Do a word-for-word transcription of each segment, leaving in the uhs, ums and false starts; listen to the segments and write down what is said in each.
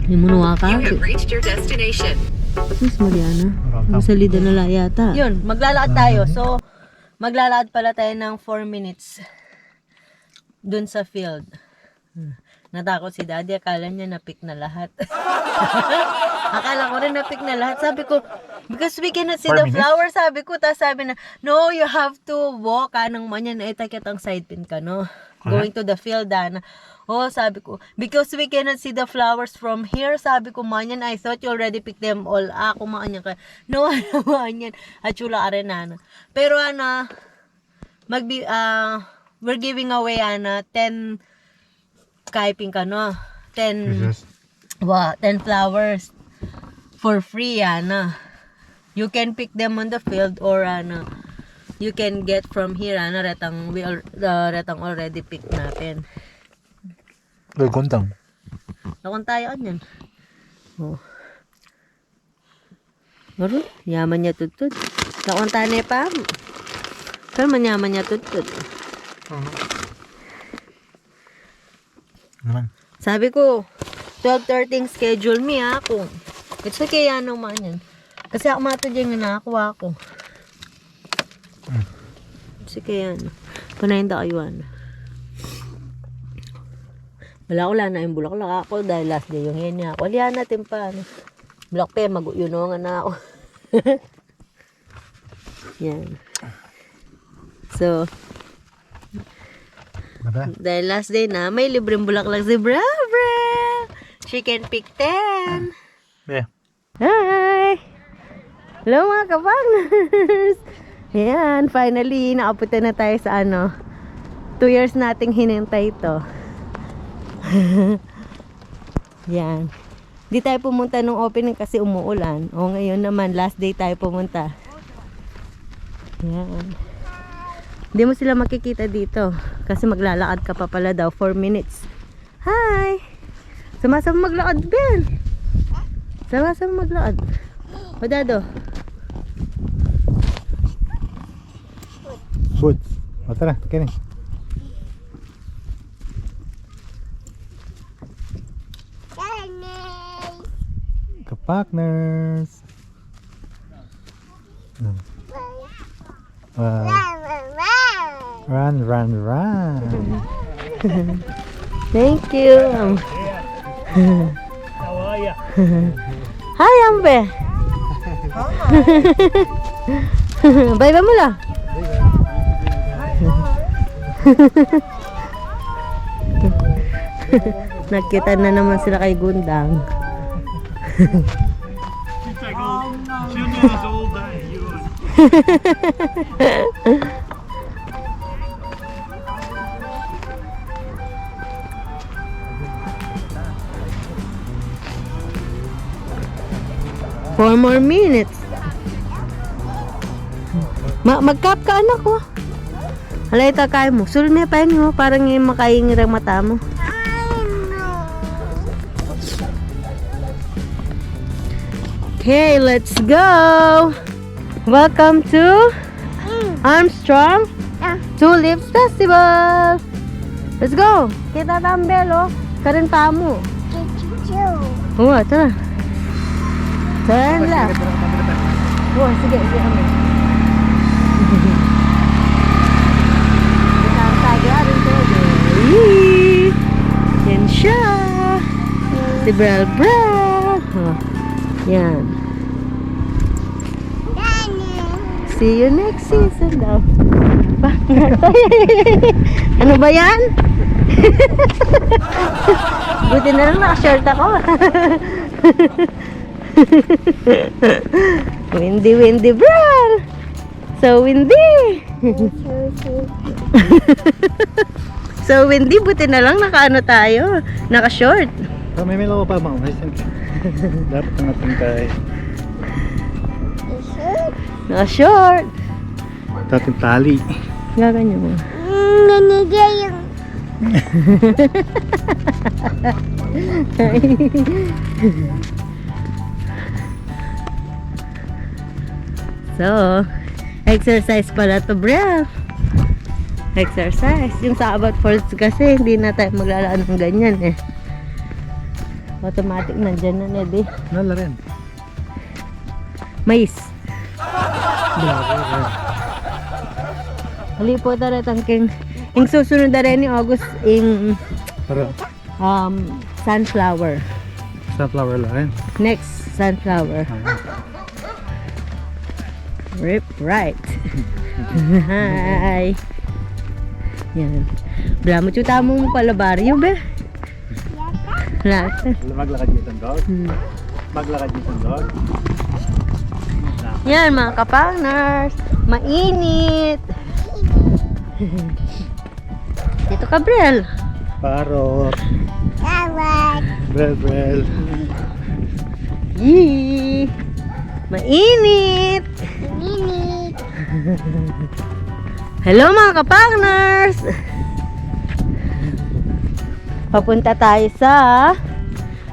Yung munuha ka? You have reached your destination. Sus, Mariana. Ang salida na la yata. Yun, maglalakad tayo. So, maglalakad pala tayo ng four minutes dun sa field. Natakot si Daddy, akala niya na-pick na lahat. Akala ko rin na-pick na lahat. Sabi ko, "Because we cannot see the flowers," sabi ko. Tapos sabi na, "No, you have to walk." Anong manyan, eh, takit ang side pin ka, no? Going to the field, ana. Oh, sabi ko, "Because we cannot see the flowers from here," sabi ko, "Manyan, I thought you already picked them all." Ako, manyan ka. No, manyan. At chula arena, ana. Pero, ana, magbi-, ah, we're giving away, ana, ten kaiping kano, ten, wa, ten flowers for free, ana. You can pick them on the field or, ana, you can get from here, ana, retang we al-, uh, retang already picked natin. Ay, kuntang. Lakwan tayo, anyan. Oh. Aru, yaman ya tudtud. Lakwan tane pa. Pero manyaman ya tudtud. Ano? Naman. Sabi ko, twelve thirty ang schedule mi, ah, ako. It's okay, ano man yan. Kasi ako matudya nga na ako, ako. Hmm. It's okay, ano. Panayin da kayo, ano. Wala ko, wala na yung bulaklak ako dahil last day yung yan niya ako. Alihan natin pa, ano. Black pe, mag-uyunongan na ako. Yan. So, dahil last day na, may libreng bulaklak si Bra Bra. She can pick ten. Yeah. Hi! Hello, mga ka-partners! Ayan, finally, nakapunta na tayo sa ano, two years nating hinintay ito. Yan. Di tayo pumunta nung opening kasi umuulan. O, ngayon naman, last day tayo pumunta. Yan. Di mo sila makikita dito. Kasi maglalakad ka pa pala daw, four minutes. Hi! Sama-sama maglakad, Ben. Sama-sama maglakad. O, Dado. Boots. O, tara, kini. Ka-partners. Hmm. Wow. Run, run, run. Thank you. Hi, Ambe. Bye-bye mu la. Nagkita na naman sila kay Gundang. She's like, oh, she'll be as old as you. Four more minutes. Ma-, mag-cup ka, anak, o. Alay, takay mu. Sulmi pa ini, o. Parang ini makaingirang mata mu. Okay, let's go! Welcome to Armstrong Tulips Festival! Let's go! Kita tambel, o. Karin pa mu. Uwa, tara. Tara na. Uwa, sige, sige kami. Yee! Yan siya. Si Bral Bral. O, yan. See you next season daw. Ano ba yan? Buti na lang naka-short ako. Windy, windy, Bral. So windy. So windy, buti na lang naka-ano tayo, naka-short. Kami may loko pa, mga. Dapat ang ating tayo. Naka-short. Dating tali. Gaganyan mo. Mm, nanigay yung So, exercise pala to, bro. Exercise. Yung sa Abbotts Ford kasi, hindi na tayo maglalakad ng ganyan eh. Automatic, nandyan na, ne, di. Nala rin. Mais. Hali po, tara, tangking. Yung susunod na rin ni August, yung, um, sunflower. Sunflower lang. Next, sunflower. Rip right. Hi. Yan. Bala mo, tsuta mo pala baryo, be. Lahat. Maglakad yung tandog. Hmm. Maglakad yung tandog. Yan, mga kapangers. Mainit. Dito ka, Brel. Parot. Parot. Brel, Brel. Yee! Mainit! Mainit! Hello, mga kapangers! Papunta tayo sa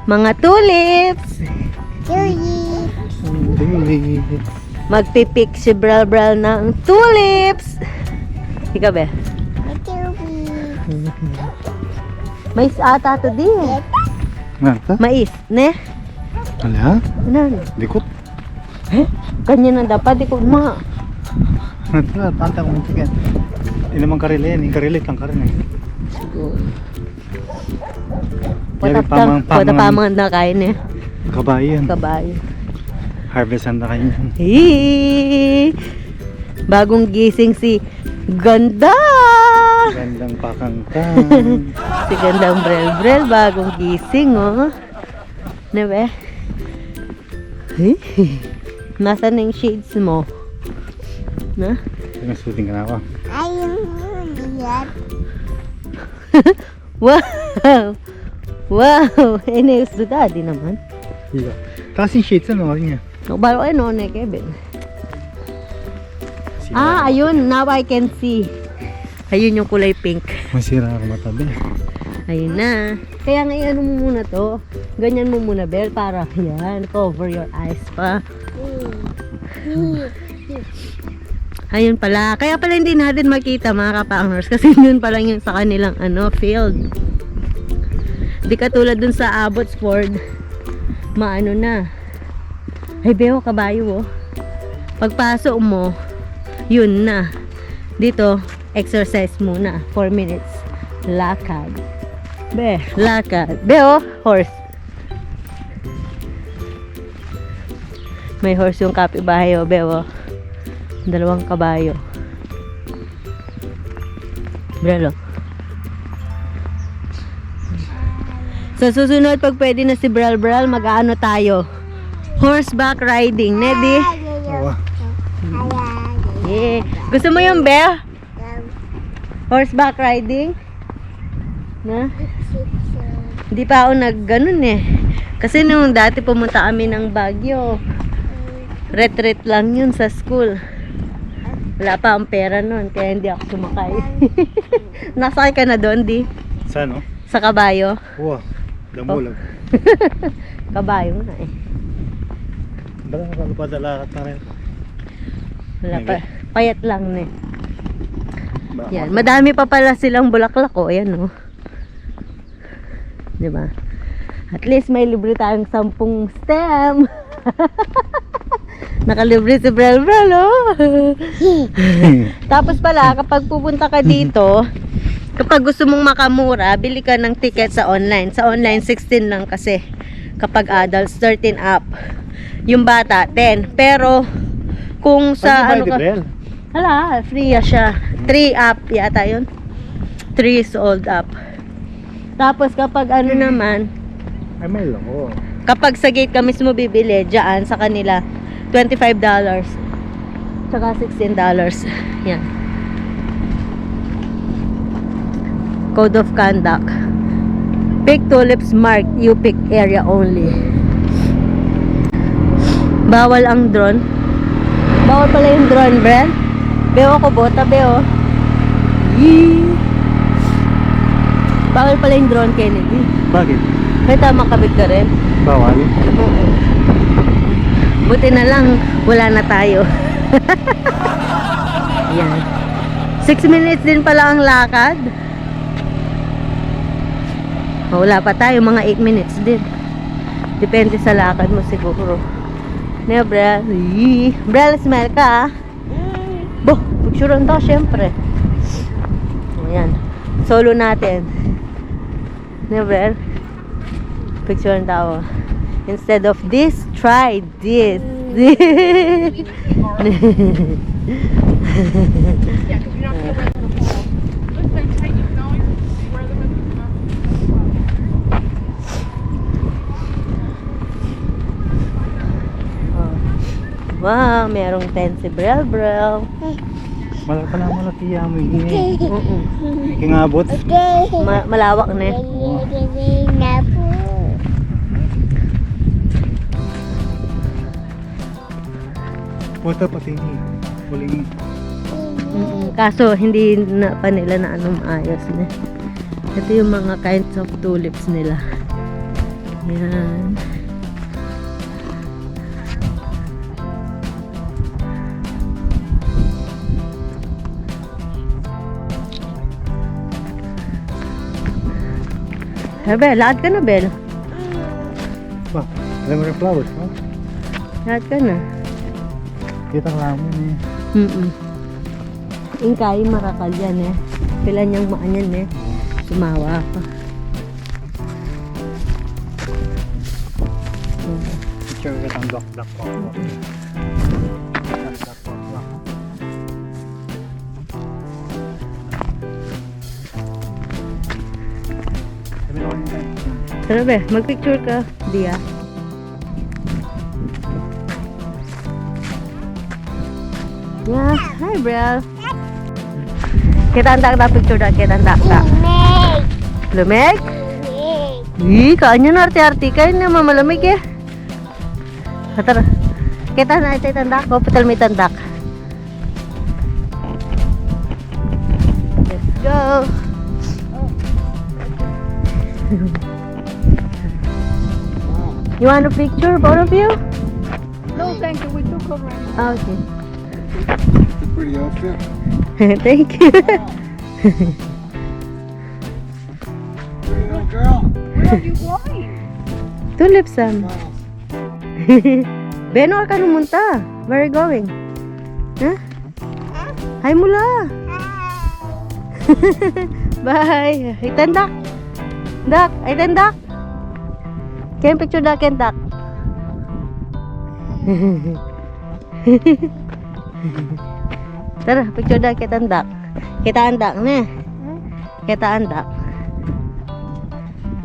mga tulips. Tulips. Tulips. Magpipik si Brel Brel ng tulips. Ikaw, be? Tulips. Mais ata to di. Nata? Mais, ne? Ala? Ano? Dikot. Eh? Kanya na dapat, dikot ma. Nata, tanta kung chicken. Ini mang karili, ini karili, tang karili. Siguro. Yari pamang, pamang na kain eh. Kabayan. Kabayan. Harvestan na kain. Hee! Bagong gising si Ganda! Gandang pakangkang. Si Gandang Brel-Brel, bagong gising, oh. Na, be? Hee! Nasaan na yung shades mo? Na? Nagsuting ka na ako. Ayun, yan. Wow! Wow! Eh, news do daddy naman. Iya. Kasi shades ano, ano niya? No, balo, eh, no, ne, Kevin. Ah, ayun. Now I can see. Ayun yung kulay pink. Masira ang mata, be. Ayun na. Kaya nga, ano mo muna to. Ganyan mo muna, Bel, para yan. Cover your eyes pa. Ayun pala. Kaya pala hindi natin makita, mga kapangers, kasi dun pa lang yung sa kanilang, ano, field. Di katulad dun sa Abbotsford, maano na. Ay, beo, kabayo, oh. Pagpasok mo, yun na. Dito, exercise muna. Four minutes. Lakad. Be, lakad. Beo, horse. May horse yung kapitbahay, oh, beo. Dalawang kabayo. Brelo. Sa susunod, pag pwede na si Bral-Bral, mag-aano tayo? Horseback riding, ne, di? Awa. Yeah. Gusto mo yun, Bel? Horseback riding? Na? Hindi pa ako nagganun eh. Kasi nung dati pumunta kami ng Baguio, retreat lang yun sa school. Wala pa ang pera nun, kaya hindi ako sumakay. Nasakay ka na doon, di? Sa ano? Sa kabayo. Uwa, damulag. Kabayo nga eh. Bala, nakalupadala ka rin. Wala pa. Payat lang ne. Yan. Madami pa pala silang bulaklak, oh. Ayan, oh. Di ba? At least may libre tayong sampung stem. Nakalibre si Brel-Brel, oh. Tapos pala, kapag pupunta ka dito, kapag gusto mong makamura, bili ka ng ticket sa online. Sa online, sixteen lang kasi. Kapag adults, thirteen up. Yung bata, ten. Pero, kung sa ano ka, Brel? Hala, free ya siya. Three up yata yun. Three years old up. Tapos kapag ano naman, ay, may loko. Kapag sa gate ka mismo bibili, dyan sa kanila, twenty-five dollars. Tsaka sixteen dollars. Yan. Code of conduct. Pick tulips marked you pick area only. Bawal ang drone. Bawal pala yung drone, Bren. Beo ako, bota, beo. Yee. Bawal pala yung drone, Kennedy. Bakit? May tama kabig ka rin. Bawal? Oo. Buti na lang, wala na tayo. Yan. Six minutes din pala ang lakad. Wala pa tayo, mga eight minutes din. Depende sa lakad mo siguro. Ne, Brel? Yee. Brel, smile ka, ah. Bo, picturean ta, syempre. Ayan. Solo natin. Ne, Brel? Picturean ta, oh. Instead of this, try this. Wow, merong tent si Brel Brel. Malaki pala, malaki yan, may ingay. Mm-mm. Kingabot. Ma-, malawak na eh. Puta, pati ni. Huling. Mm-mm. Kaso hindi na pa nila na anong ayos na. Ito yung mga kinds of tulips nila. Yan. Bel, lakad ka na, Bel. Ba, alam mo yung flowers, no? Lakad ka na. Kita ka lang yun eh. Mm-mm. Ingkay, marakal yan eh. Pila niyang maan yan eh. Sumawa pa. Picture ka ng black, black rock. Black rock, black rock. Tara, be, magpicture ka, Dia. Yeah, hi, Brel. Kita ang dakdak, picture da, kita ang dakdak. Lumeg. Lumeg? Lumeg. Ih, kanya na arte-arte ka, ini mamalamig eh. Tara. Kita na, ito yung tandak. Hospital may tandak. Let's go. You want a picture, both of you? No, thank you. We took already. Ah, okay. It's a pretty outfit. Thank you. Pretty little girl. Where are you going? Tulip, Sam. Miles. Beno, ka numunta? Where are you going? Huh? Hi mula. Bye. Ay, tandak. Dak. Ay, tandak. Ken picture da, ken dak. Tara, picture da, ken tandak. Kita andak ne. Kita andak.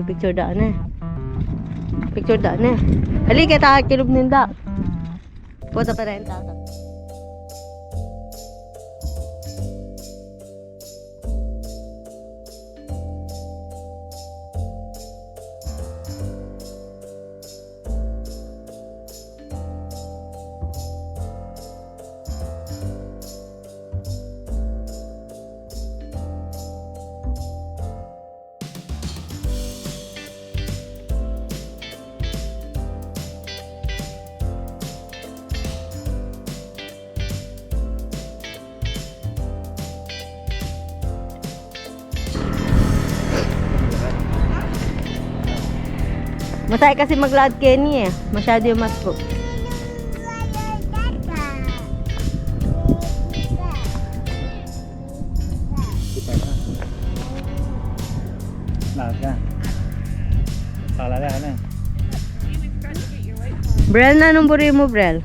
Picture da ne. Picture da ne. Ali, kita kilub nindak. Puta pa rin, tata. Masaya kasi maglakad keni eh. Masyado yung masko. Kita na. Laga. Salala na. Brel, nanung buri mu, Brel?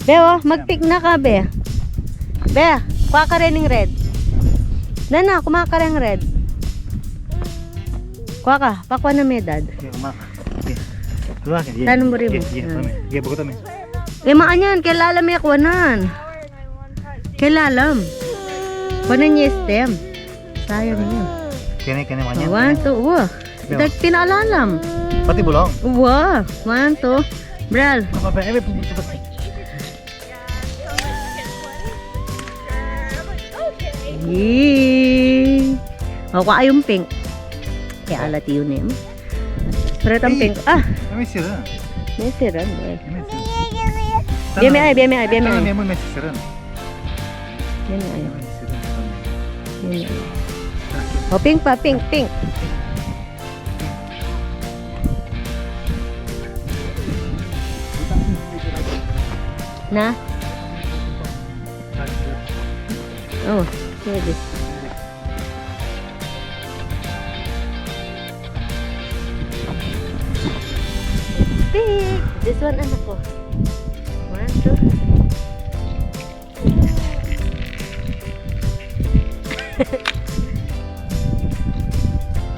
Be, oh, mag-pink na ka, be. Be, kuha ka rin ng red. Nana, kuha ka rin ng red. Kuha ka, pakuha na me, Dad. Sige, kuha ka. Sige. Kuha ka, sige. Nanung buri mu? Sige, sige, kuha me. Sige, bukutan me. Eh, maanyan, kailalam me kuha nan. Kailalam. Kuha na niya stem. Sayang yan. Kene, kene, maanyan. One, two, wa. Ito, pinalalam. Pati bulong. Wa. One, two. Brel. Apa, apa, eh, apa, apa. Yee. O, kuha yung pink. Kaya alati yun eh. Pero itong pink. Ah! May sira. May sira, eh. May sira. Biyeme ay, biyeme ay, biyeme ay. May sira. Biyeme ay. May sira. O, pink pa, pink, pink. Na? O, pwede. Pink! This one, anak ko. One, two.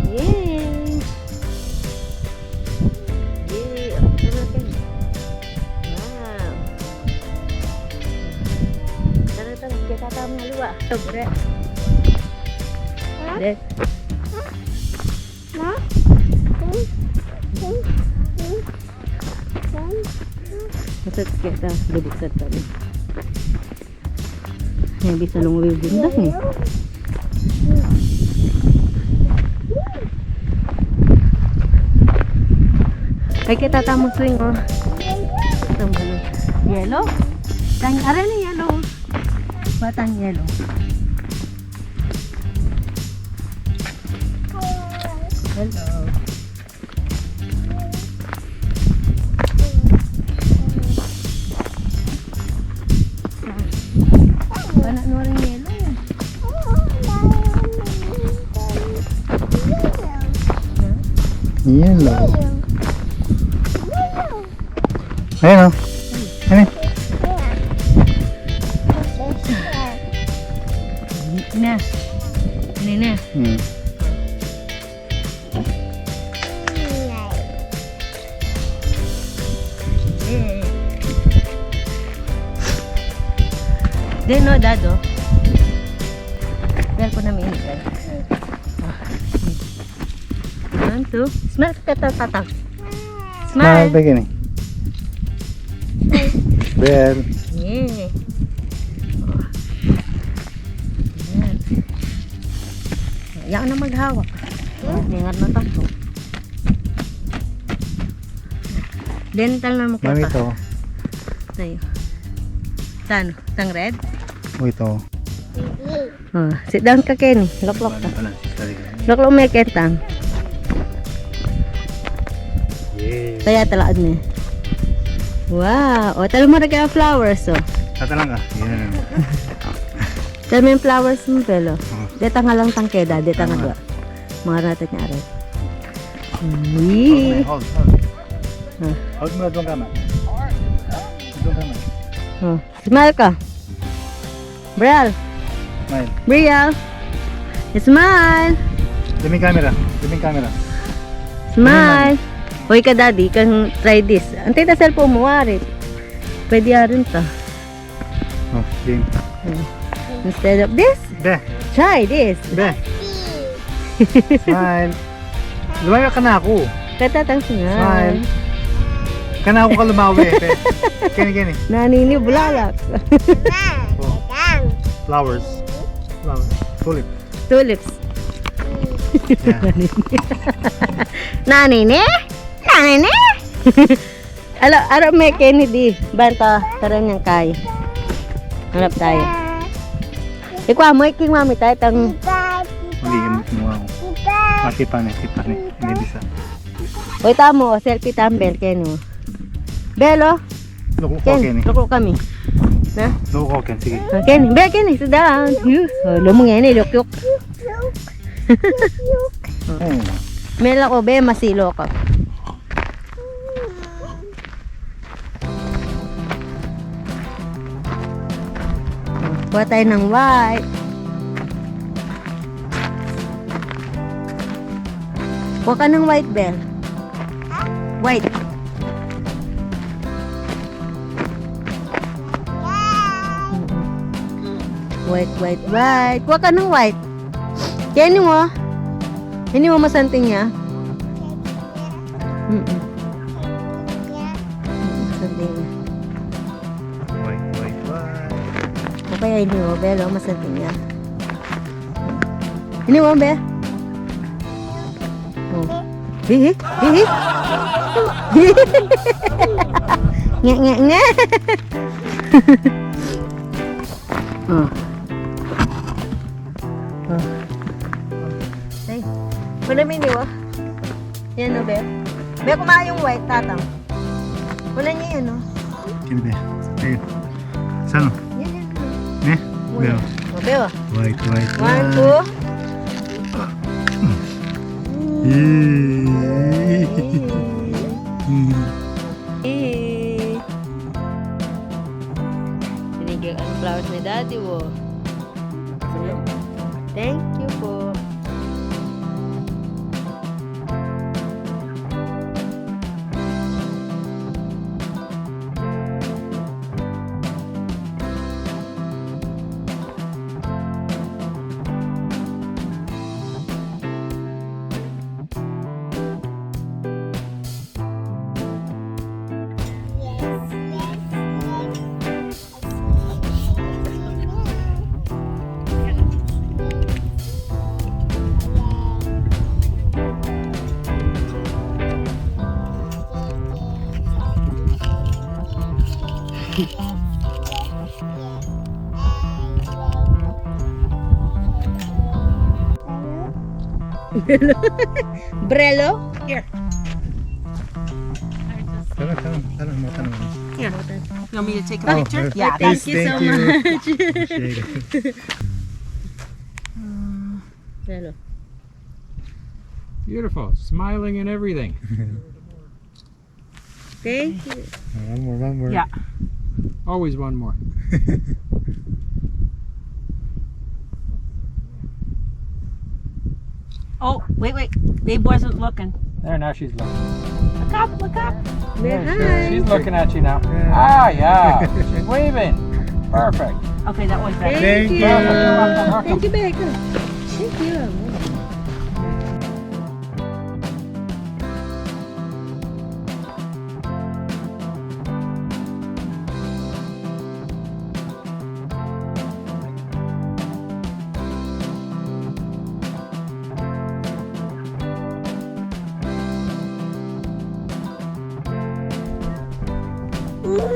Yay! Yay! Ang sarap yan. Wow! Tara, tara. Kita tamu nga liwa. Sobre. Ha? Deh. Ma? Matat kita, bubuksan tamu. Maybe sa lungwi bundang eh. Ay, kita tamu swing, o. Itang balon. Yellow? Tang, aray na yellow. Batang yellow. Hello. Wala na rin yelo. Yelo. Ayan o. Ano? Na. Ano na? Hmm. Deh, no, Dad, o. Bel, kuna mi ini, Bel. One, two. Smile ka, Tatang. Smile. Smile, begini. Bel. Yeah. Yan. Yan na maghawak. Ingat na tayo. Dental na mo. Mami, kita. Ito. Tayo. Saan? Tang red? O, ito. O, sit down ka, Kenny. Loklok ka. Loklok me, Kentang. Yes. Kaya talaad me. Wow. O, tala mo na kaya flowers, o. Tatalang ka. Yan. Tala mo yung flowers mo, Bel, o. O. Deta nga lang tang keda, deta nga dua. Mga rata niya, aray. Hold, hold, hold. Ah. Hold mo na doon ka, ma. Doon ka, ma. Oh. Smile ka. Brial. Smile. Brial. Smile. Zoom in camera. Zoom in camera. Smile. Hoy ka, Daddy, kang try this. Antay ta cellphone mo, wari. Pwede arin ta. Oh, game. Hmm. Instead of this, be, try this. Be. Smile. Lumayo ka na ako. Katatang smile. Smile. Kanako ka lumawi, be. Kani, kani. Nanini, bulalak. Oh. Flowers. Flowers. Tulip. Tulips. Yeah. Nanini? Nanini? Ala, ara me, Kenny, di. Banta, tara niyang kay. Hanap tayo. Ikwa mo, iking mami tayo, tang. Hindi, hindi mo ako. Ah, tipa ni, tipa ni. Hindi bisa. Uy, tamo, selfie tamu, Bel, Kenny, o. Bel, o. Luko ko, Kenny. Luko kami. Na? Luko ko, Ken, sige. O, Kenny, Bel, Kenny, sit down. Yu, o, lumung yan, eh, luk, luk. Hmm. Mela ko, Be, masilo ka. Kuha tayo ng white. Kuha ka ng white, Bel. White. White, white, white. Kuha ka ng white. Kaya ini mo. Ini mo masanting ya. Mm-mm. Mm-mm, masanting ya. Wait, wait, wait. O kaya ini mo, Bel, o, masanting ya. Ini mo, Be. O. Hihi, hihi. Nge, nge, nge. O. O. Kuna mi ni wa. Yan o, be. Be, kuma yung white, tatang. Kuna niya yan, o. Kini, be. Ayun. Saan? Yan, yan, yan. Ne? White. Be, o. O, be, o. White, white, white. One, two. Yay. Yay. Yay. Binigyan ka ng flowers ni Daddy, wo. Thank you po. Brelo? Here. Tara, tara, tara, mga tanong. Here. You want me to take a picture? Oh, yeah, thank you so much. Appreciate it. Brelo. Beautiful. Smiling and everything. Thank you. One more, one more. Yeah. Always one more. Oh, wait, wait. Babe wasn't looking. There, now she's looking. Look up, look up. Yeah, she's, she's looking at you now. Yeah. Ah, yeah. She's waving. Perfect. Okay, that one's better. Thank you. Perfect. You're welcome, welcome. Thank you, babe. Thank you.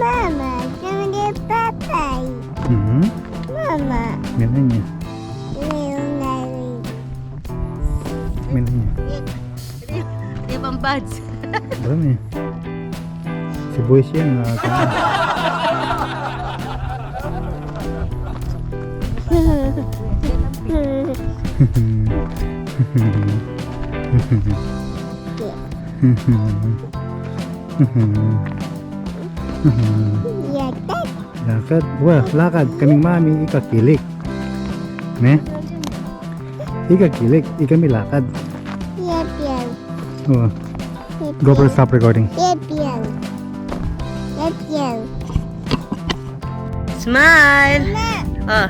Mama, can we get Popeye? Mhm. Mama. Meron niya. Meron na rin. Meron niya. Di bang buds? Alam eh. Si Boys yan, ah, Lakad. Lakad. Well, lakad. Kaming mami, ika kilik. Ne? Ika kilik, ika mi lakad. Yep, yep. Oh. Yep, yep. Go for the stop recording. Yep, yep. Yep, yep. Smile. Mama. Oh.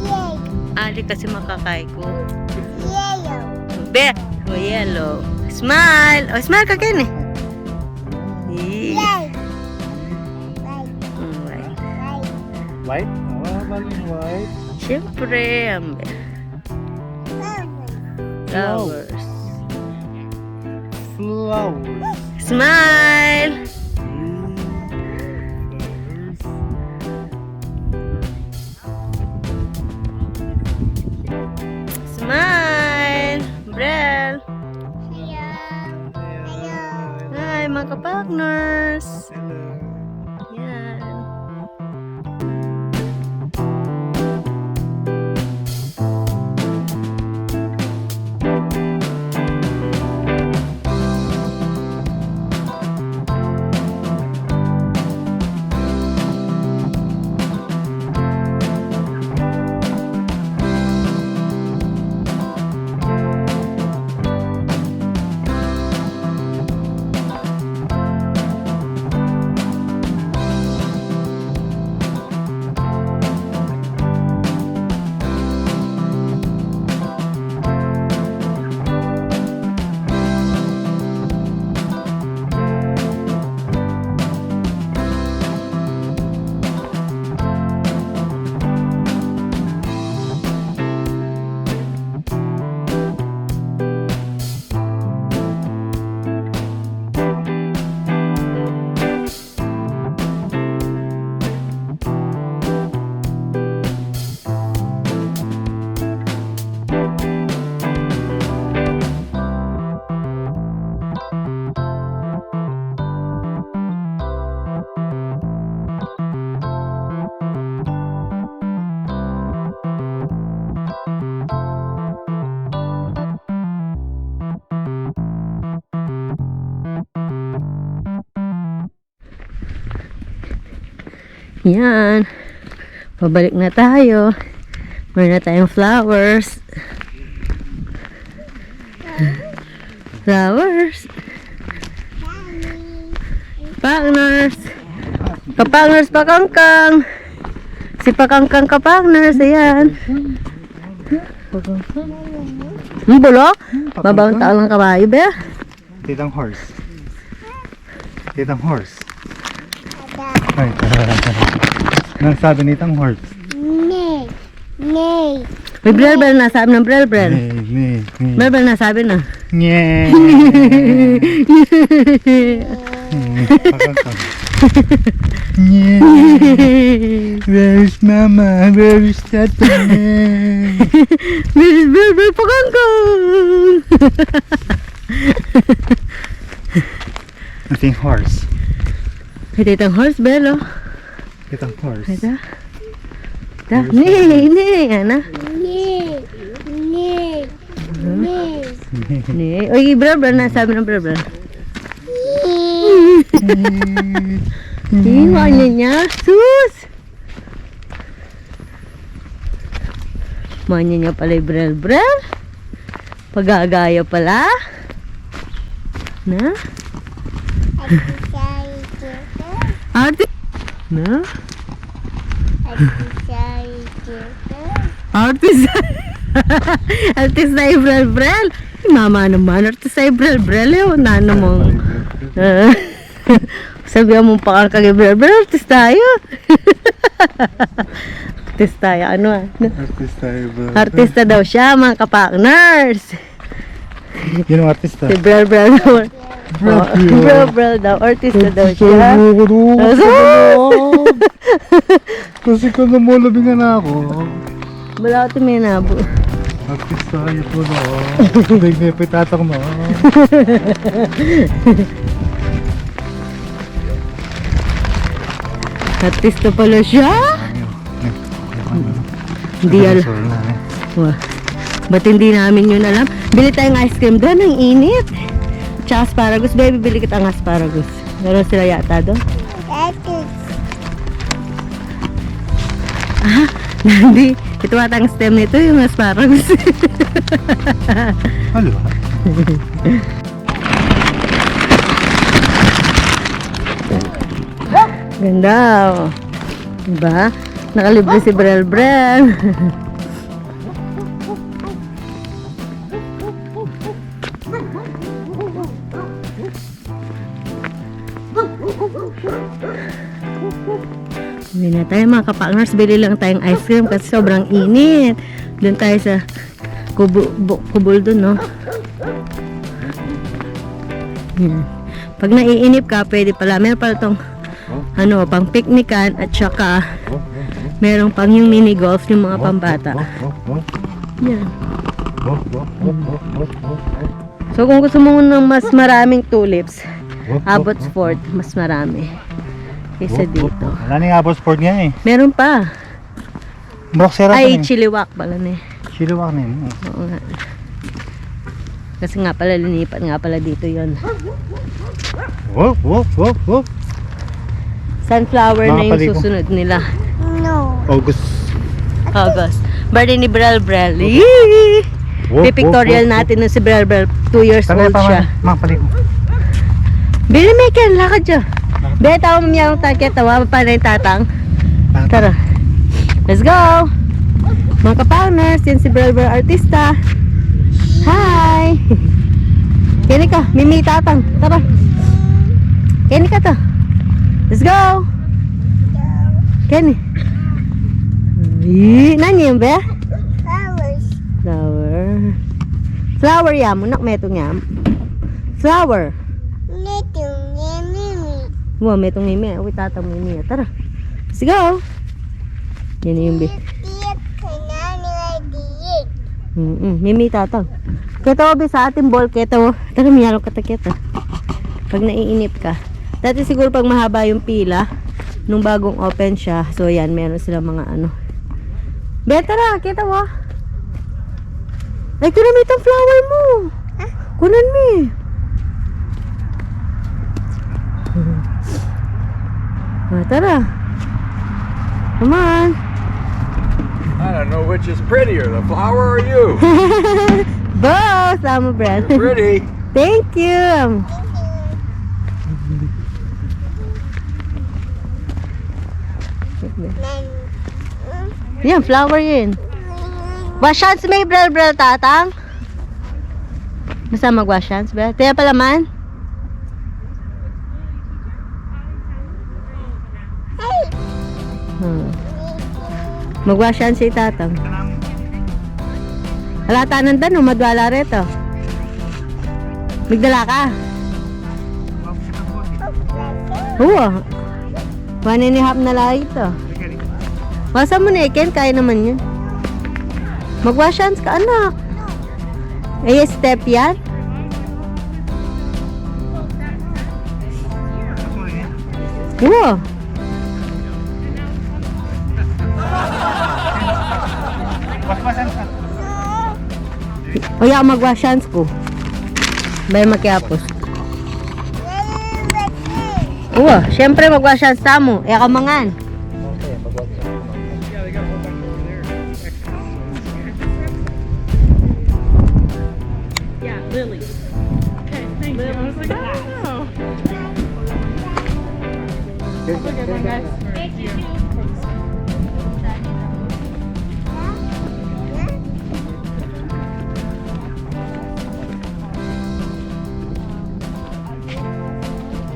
Yay. Ali kasi makakay ko. Yellow. Be. Oh, yellow. Smile. Oh, smile ka, Ken, eh. Yay. Yay. White. Mm, white. White. White? Oh, bagay white. Siyempre, ang Flowers. Flowers. Smile. Smile. Brel. Hello. Hello. Hi, mga partners. Hello. Yan. Yan. Pabalik na tayo. Meron na tayong flowers. Flowers. Partners. Kapangers, pakangkang. Si pakangkang kapangers, ayan. Ang bulok? Mabawang tao lang kabayo, be. Titang horse. Titang horse. Ay, nang sabi nitang horse. Ne, ne. May brel-brel na, sabi ng brel-brel. Ne, ne, ne. Brel-brel na, sabi na. Nye. Nye. Where is mama? Where is tata? Where is brel-brel? Pakangkang. Ating horse. Ito itang horse, Bel, oh. Itang horse. Ito. Ito. Horse. Ne, ne, ana. Ne, ne, ne. Ne. Oy, brel-brel na, sabi ng brel-brel. Ne. Iwan niya niya. Sus! Manya niya pala yung brel-brel. Pagagaya pala. Na? Arte. Na? Artista. Artista yung brel-brel. Ay, mama naman, artista yung brel-brel, eh. Wala namang, ah. Sabi mo pa kang kagi brel-brel, artista ya. Artista ya, ano, ah? Artista ya, brel-brel. Artista daw siya, mga kapakners. Yan ang artista. Si brel-brel daw. Brel-brel. Oh, brel-brel daw. Artista daw siya. Artista daw. Kasi kung lumulubing na ako. Wala ko tuminabu. Artista ya pala. Hindi niya pitatang na. Artista pala siya. Hindi, ala. Sorry na, eh. Wah. Ba't hindi namin yun alam? Bili tayong ice cream doon, ang init. Tsaka asparagus. Baby, bili kita ng asparagus. Meron sila yata doon. Ah, hindi. Ito ata ang stem nito, yung asparagus. Ano? Ganda, oh. Diba? Nakalibre si Brel Brel. Uwi na tayo, mga kapangers. Bili lang tayong ice cream kasi sobrang init. Doon tayo sa kubu-, bu-, kubul doon, no? Yan. Pag naiinip ka, pwede pala. Meron pala tong, ano, pang piknikan at saka meron pang yung mini golf yung mga pambata. Yan. So, kung gusto mo ng mas maraming tulips, Abbotsford, mas marami kaysa dito. Wala na yung Abbotsford nga, eh. Meron pa. Ay, Chilliwack pala ni. Chilliwack na yun, eh. Oo nga. Kasi nga pala, linipat nga pala dito yon. Wop, wop, wop, wop. Sunflower na yung susunod nila. No. August. August. Birthday ni Brel Brel. Yee! Pipictorial natin nung si Brel Brel. Two years old siya. Mang, paligo. Bili, Michael, lakad siya. Beta, umiyak ang takit. Tawa pa na yung tatang. Tara. Let's go! Mga kapangers, yan si Brel Brel Artista. Hi! Kini ka, mimi tatang. Tara. Kini ka to. Let's go! Kini. Ih, nani yan, be? Flowers. Flower. Flower ya mu, nak, metung ya. Flower. Metung ya, mimi. Wa, metung mimi. Awi tatang mimi. Tara. Let's go. Yan yung bi- Tiyak ka na nila diig. Mm-mm. Mimi tatang. Kita wa, bi, sa ating ball, kita wa. Tara, miyalo ka ta kita. Pag naiinip ka. Dati siguro pag mahaba yung pila, nung bagong open siya, so yan, meron silang mga ano. Be, tara, kita wa. Ay, kunan mi itang flower mu. Ha? Kunan mi. Ah, tara. Come on. I don't know which is prettier, the flower or you. Both, Amo Brad. You're pretty. Thank you. Yan, flower yan. Wash hands me, Brel, Brel, Tatang. Basta mag-wash hands, Brel. Tiya pala man. Hmm. Mag-wash hands si Tatang. Ala, tanan da, no? Madwala reto. Migdala ka? Oo. One and a half na lang ito. Basa mo na, Ken. Kaya naman yun. Mag-wash hands ka, anak. Ay, step yan? Oo. O ya, mag-wash hands ku. Bay makiapus. Uwa, siyempre mag-wash hands tamu. E ka mangan. Yeah, Lily. Okay, thank you. I was like, "Oh." Have a good one, guys. Thank you.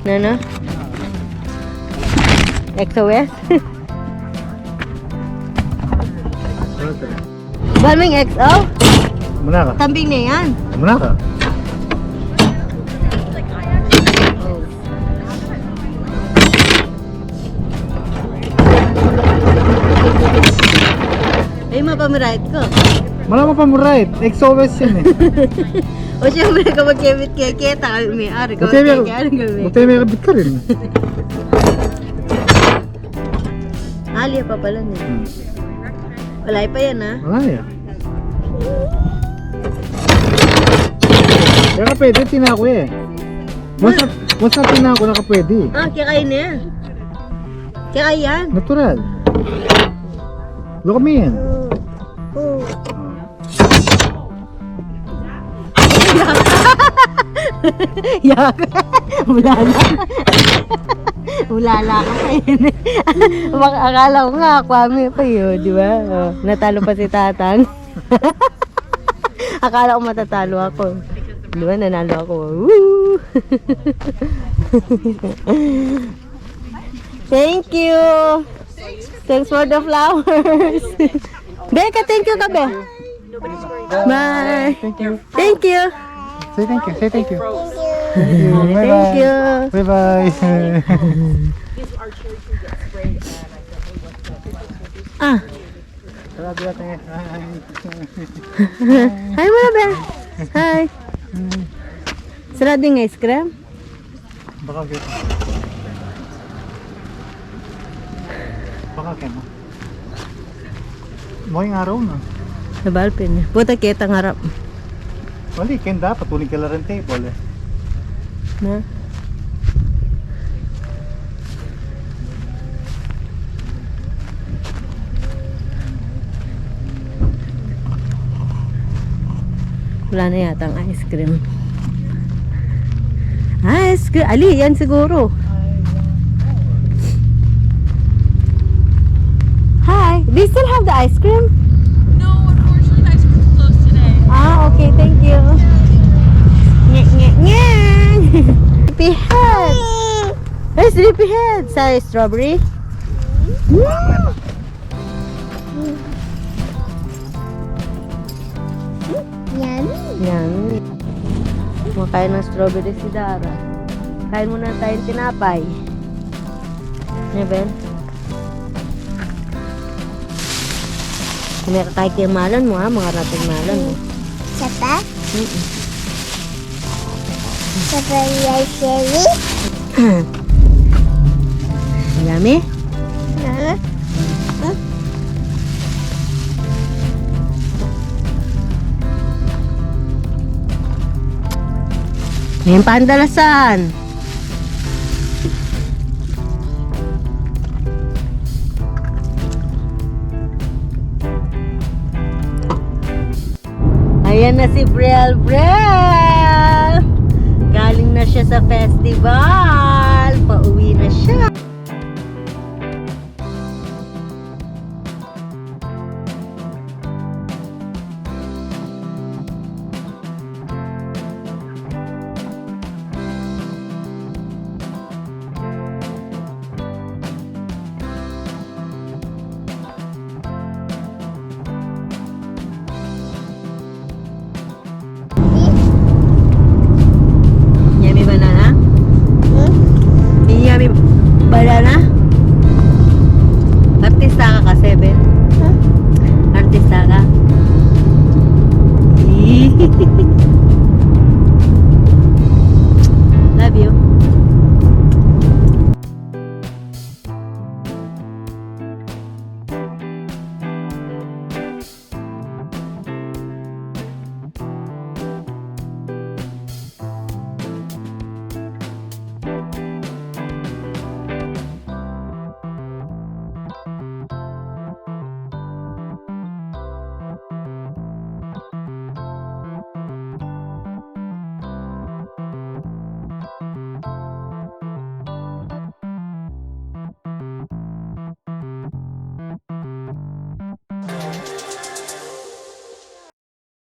Nana? X O S? Bal ming X O? Muna ka. Tambing na yan. Muna ka. Ay, mapamuright ko. Wala mapamuright. X O S yan eh. O siyempre, kapag kemit kaya kita, kami may ari, kapag kaya kaya kami. Buti may kabit ka rin. Ali pa pala niya. Hmm. Wala pa yan, ah. Wala yan. Kaya ka pwede, tinaku eh. Once na, once na tinaku na ka pwede. Ah, kaya kaya na yan. Kaya kaya yan. Natural. Look at me yan. Oo. Yak. Ulala. Ulala ka pa yun. Baka akala ko nga, Kwame pa yun, di ba? Oh, natalo pa si Tatang. Akala ko matatalo ako. Di ba, nanalo ako. Woo! Thank you. Thanks for the flowers. Beka, thank you ka, be. Bye. Thank you. Thank you. Say thank you. Say thank you. Thank you. Thank you. Bye-bye. Bye-bye. Ah. Sarado yata eh. Hi. Hi, muna, be. Hi. Sarado yung ice cream? Baka gito. Baka kaya mo. Moy nga raw na. Sa balpin. Puta, kita nga rap. Wali, ken dapat uling kailaran table eh. Na? Wala na yatang ice cream. Ice cream. Ali, yan siguro. Hi, do you still have the ice cream? No, unfortunately, the ice cream's closed today. Ah, okay, thank you. Nye, nye, nye. Sleepyhead. Hey, sleepyhead. Sa strawberry? Yummy. Yummy. Kumakain ng strawberry si Dara. Kain muna tayong tinapay. Ne, Ben? Kung may kakain kayo malan mo, ha? Mga rating malan mo. Isa pa? Mm-mm. Isa pa yung cherry? Yummy? Huh? Ngayon pa ang dalasan. Yan na si Brel Brel. Galing na siya sa festival. Pauwi na siya. Yummy banana? Hmm? Yummy banana? Artista ka kasi, be. Huh? Artista ka.